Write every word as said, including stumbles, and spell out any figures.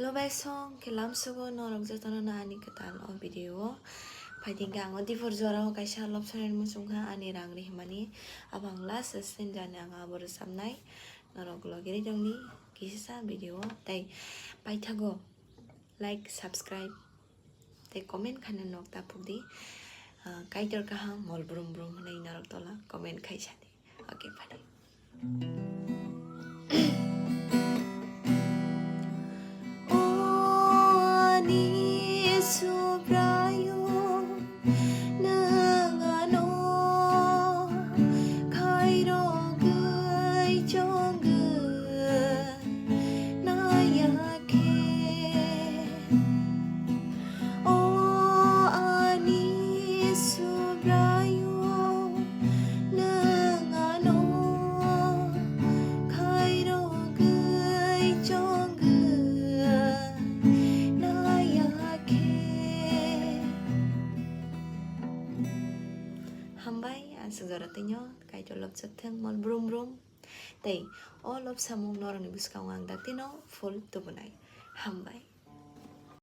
Bai song khe lamsogo norok jotono no ani kwtal o video o. Phaidi hwnkhe ang o diphor jora o kaisa love story ni muchung kha ani rang rihmani. Abo ang last scene jani ang abo rwchapnai. Norok logi ri tongdi kisisa video o. Tei paithago like, subscribe tei comment khaina nok ta phukdi. Ah, Kaitor kaham mol brum brum hwnwi norok tola comment khai sadi. Okay, phaidi. O ani Subraiyung, nwng ano khairogwi chongwi naiya khe. O ani Subraiyung, nwng ano khairogwi chongwi naiya khe. Hambai, aswk jora twino Kaitor lobjak thung mol brum brum. Tei o lobsamung norokni bwskango ang daktino full tubunai. Hambai.